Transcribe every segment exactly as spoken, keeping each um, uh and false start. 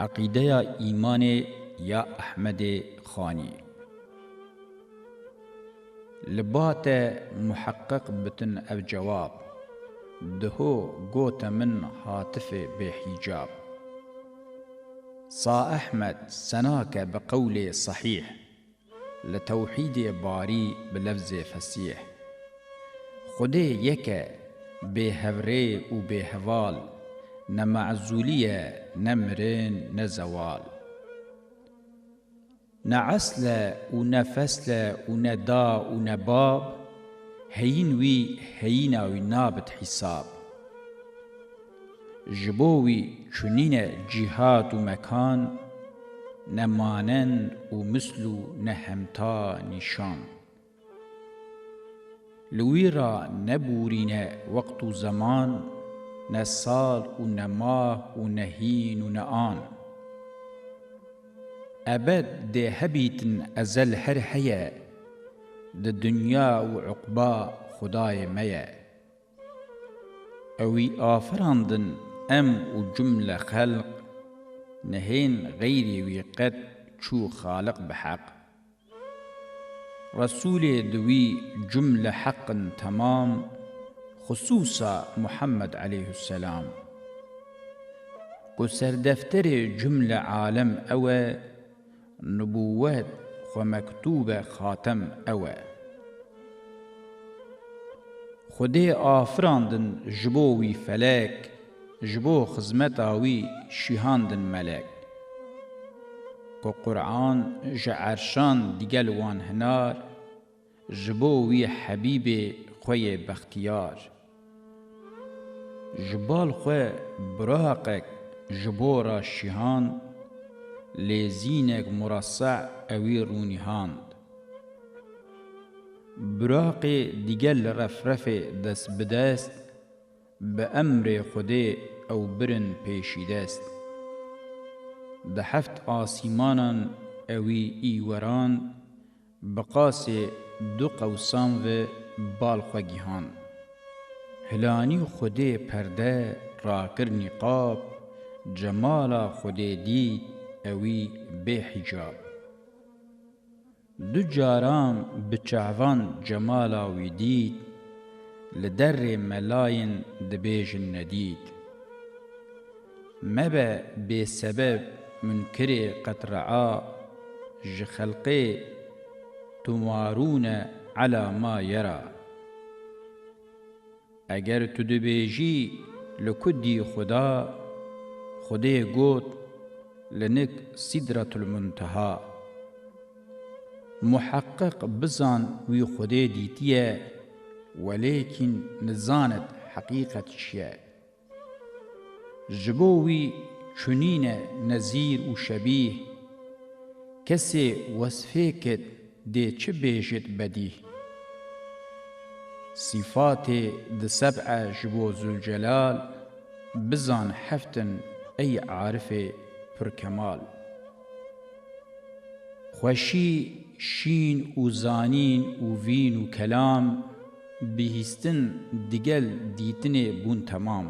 Eqîdeya îmanê ya Ehmedê Xanî. Li ba te muheqqiq bitin ev cewab, diho gote min hatifê bêhîcab. Sa Ehmed senake bi qewlê sehîh, li tewhîdê barî bi lefzê fesîh. Xwedê yek e, bê hevrê û bê heval, ne mezûlî ye, ne mirin, ne zewal. Ne esl e û ne fesl e û ne da û ne bab, heyîn wî heyîna wî nabit hîsab. Ji bo wî çunîne cîhat û mekan, ne manen û misl û ne hemta nîşan. Li wî ra ne bûrîne wext û zeman, ne sal û ne mah û ne hîn û ne an. Ebed dê hebîtin ezel her heye, di dinya û uqba Xwedayê me ye. Ewî afirandin em û cumle xelq, nehên xeyrê wî qet çû Xaliq bi heq. Resûlê di wî cumle heq in temam, xisûsa Muhammed aleyhisselam. Ku serdefterê cumle alem ew e, nubûwet xwe mektûbe xatem ew e. Xwedê afirandin ji bo wî felek, ji bo xizmeta wî şihandin melek. Ku Quran ji erşan digel wan hinar, ji bo wî hebîbê xwe yê bextiyar. Ji bal xwe buraqek ji bo ra şihan, lêzînek murassa ewî rûnîhand. Buraqê digel refrefê dest bi dest, bi emrê Xwedê ew birin pêşîdest. Di heft asîmanan ewî îweran, bi qasê du qewsan ve bal xwe gihan. Hilanî Xwedê perde rakir nîqab, cemala Xwedê dît ewî bê hicab. Du caran bi çavan cemala wî dît, li derê melayên dibêjin nedît. Mebe bêsebeb munkirê qetrea, ji xelqê tumarûne ela ma yera. Eger tu dibêjî li ku dî Xuda, Xwedê got, li nik Sîdretul Munteha. Muheqqiq bizan wî Xwedê dîtiye, welêkîn nizanit heqîqet çi ye. Ji bo wî çunîne nezîr û şebîh, kesê wesfê kit dê çi bêjit bedîh. Sîfatê di seb'e ji bo Zûlcelal, bizan heftin ey arifê purkemal. Xweşî, şîn û zanîn û vîn û kelam, bihîstin digel dîtinê bûn temam.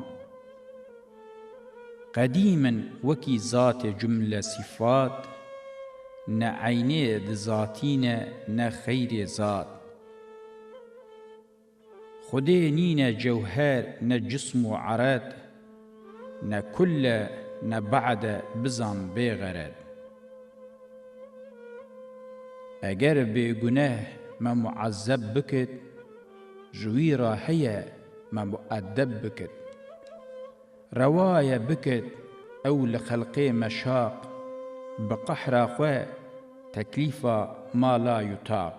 Qedîm in wekî zatê cumle sîfat, ne eynê di zatî ne, ne xeyrê zat. Xwedê nîne cewher ne cism û ered, ne kull e ne ba'd e bizan bê xered. Eger bêguneh me muezzeb bikit, ji wî re heye me muedeb bikit. Rewa ye bikit ew li xelqê meşaq, bi qehra xwe teklîfa ma la yutaq.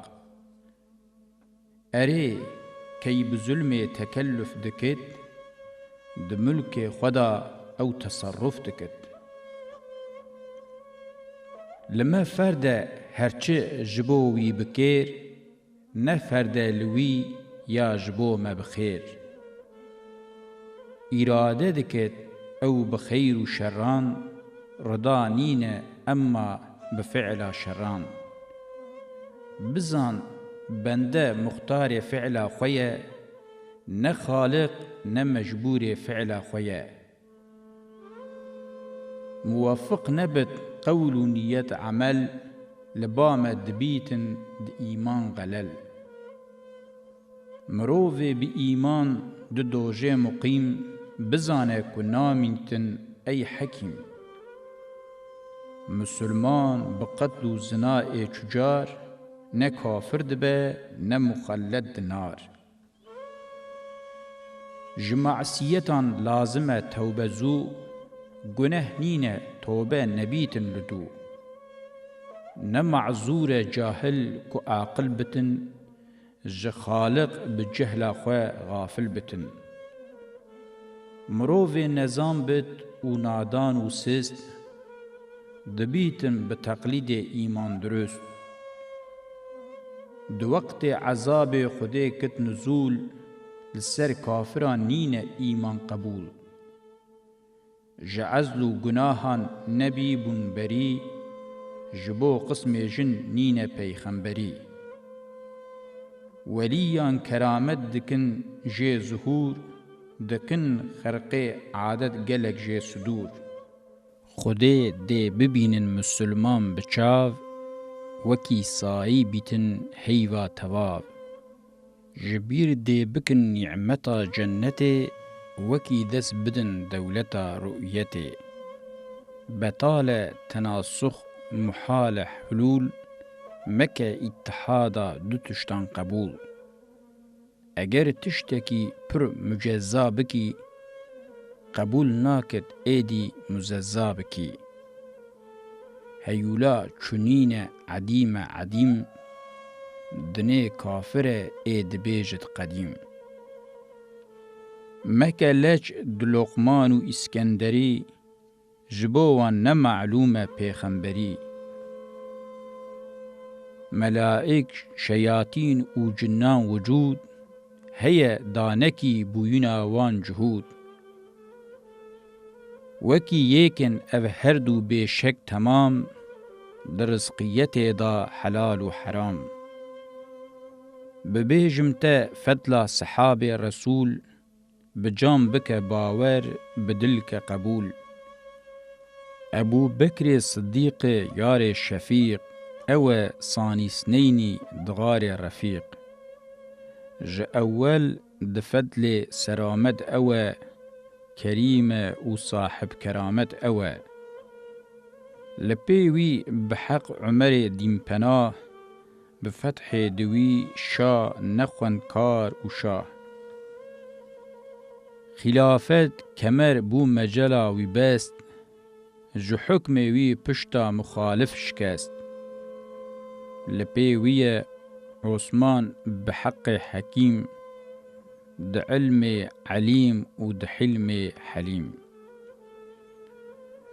Erê, key bi zulmê tekelluf dikit, di mulkê xwe de ew teserruf dikit. Li me ferd e her çi ji bo wî bi kêr, ne ferd e li wî ya ji bo me bi xêr. Îrade dikit ew bi xeyr û şeran, rida nîne emma bi fi'la şeran. Bizan bende muxtarê fi'la xwe ye, ne Xaliq ne mecbûrê fi'la xwe ye. Muwafiq nebit qewl û niyet emel, li ba me dibîtin di îman xelel. Mirovê bi îman di dojê muqîm, bizane ku namîntin ey hekîm. Misilman bi qetl û zina ê çucar, ne kafir dibe, ne muxellet dinar. Ji masiyetan lazim e tewbe zû, guneh nîne tobe nebîtin li dû. Ne mazûr e cahil ku aqil bitin, ji Xaliq bi cehla xwe xafil bitin. Mirovê nezan bit û nadan û sist, dibîtin bi teqlîdê îman dirust. Di wextê ezabê Xwedê kit nizûl, li ser kafiran nîne îman qebûl. Ji ezl û gunahan nebî bûn berî, ji bo qismê jin nîne peyxemberî. Welîyan keramet dikin jê zuhûr, dikin xerqê adet gelek jê sidûr. Xwedê dê bibînin misilman bi çav, wekî sayî bîtin heyva tevav. Ji bîr dê bikin nîmeta cennetê, wekî dest bidin dewleta ru'yetê. Betal e tenasux, muhal e hulûl, meke îttihada du tiştan qebûl. Eger tiştekî pir mucezza bikî, qebûl naket êdî muzezza bikî. Heyûla çunîne edîm e edîm, dinê kafir e ê dibêjit qedîm. Meke leç di Loqman û Îskenderî, ji bo wan ne malûm e pêxemberî. Melaîk, şeyatîn û cinnan wicûd, heye danekî bûyîna wan cihûd. Wekî yêk in ev her du bêşek temam, di rizqiyetê de helal û heram. Bibêjim te fetla sehabê Resûl, bi can bike bawer, bi dil ke qebûl. Ebû Bekrê Siddîqê yarê Şefîq, ew e sanîsneynî di xarê Refîq. Ji ewel di fedlê seramet ew e, kerîm e û sahib keramet ew e. Li pê wî bi heq Umerê dînpena, bi fethê di wî şa ne xwendkar û şah. Xîlafet kemer bû mecela wî best, ji hukmê wî pişta muxalif şikest. Li pê wî ye Osman bi heqê hekîm, di ilmê elîm û di hilmê helîm.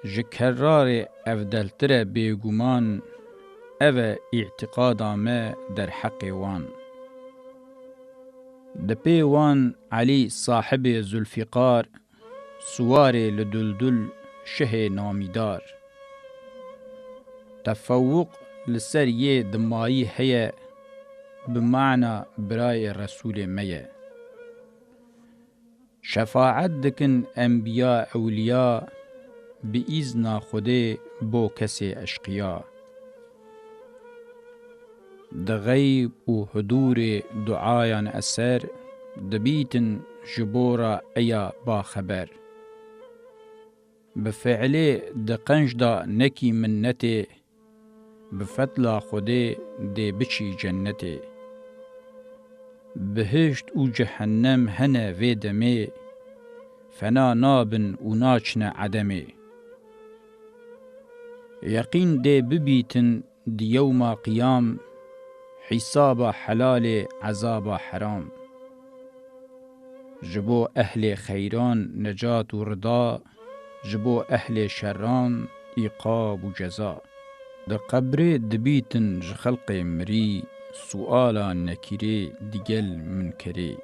Ji kerrarê evdeltir e bêguman, ev e îtîqada me derheqê wan. Di pê wan Elî sahibê Zulfîqar, siwarê li Duldul şehê namîdar. Tefewuq li ser yê dimayî heye, bi mana birayê Resûlê me ye. Şefaet dikin enbiya ewliya, bi îzna Xwedê bo kesê eşqiya. Di xeyb û hudûrê duayan eser, dibîtin ji bo ra eya baxeber. Bi fiilê di qenc da nekî minnetê, bi fetla Xwedê dê biçî cennetê. Bihişt û cehennem hene vê demê, fena nabin û naçine edemê. Yeqîn dê bibîtin di yewma qiyam, hîsaba helalê, ezaba heram. Ji bo ehlê xeyran necat û rida, ji bo ehlê şeran îqab û ceza. Di qebrê dibîtin ji xelqê mirî, suala Nekîrê digel Munkerê.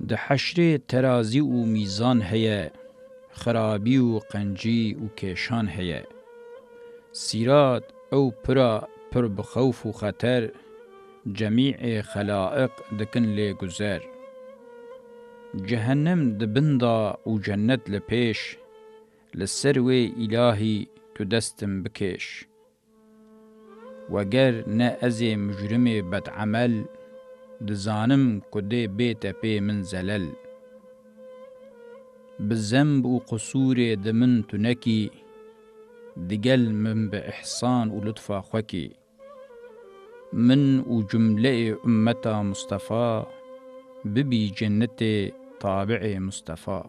Di heşrê terazî û mîzan heye, xirabî û qencî û kêşan heye. Sîrat ew pira pir bi xewf û xeter, cemî'ê xelaiq dikin lê guzer. Cehennem di bin da û cennet li pêş, Li ser wê îlahî tu destim bikêş. Weger ne ez ê mujrimê bedemel, dizanim ku dê bête pê min zelel. Bi zemb û qusûrê di min tu nekî, digel min bi îhsan û lutfa xwe kî. Min û cumleyê ummeta Mustefa, bibî cennetê tabi'ê Mustefa.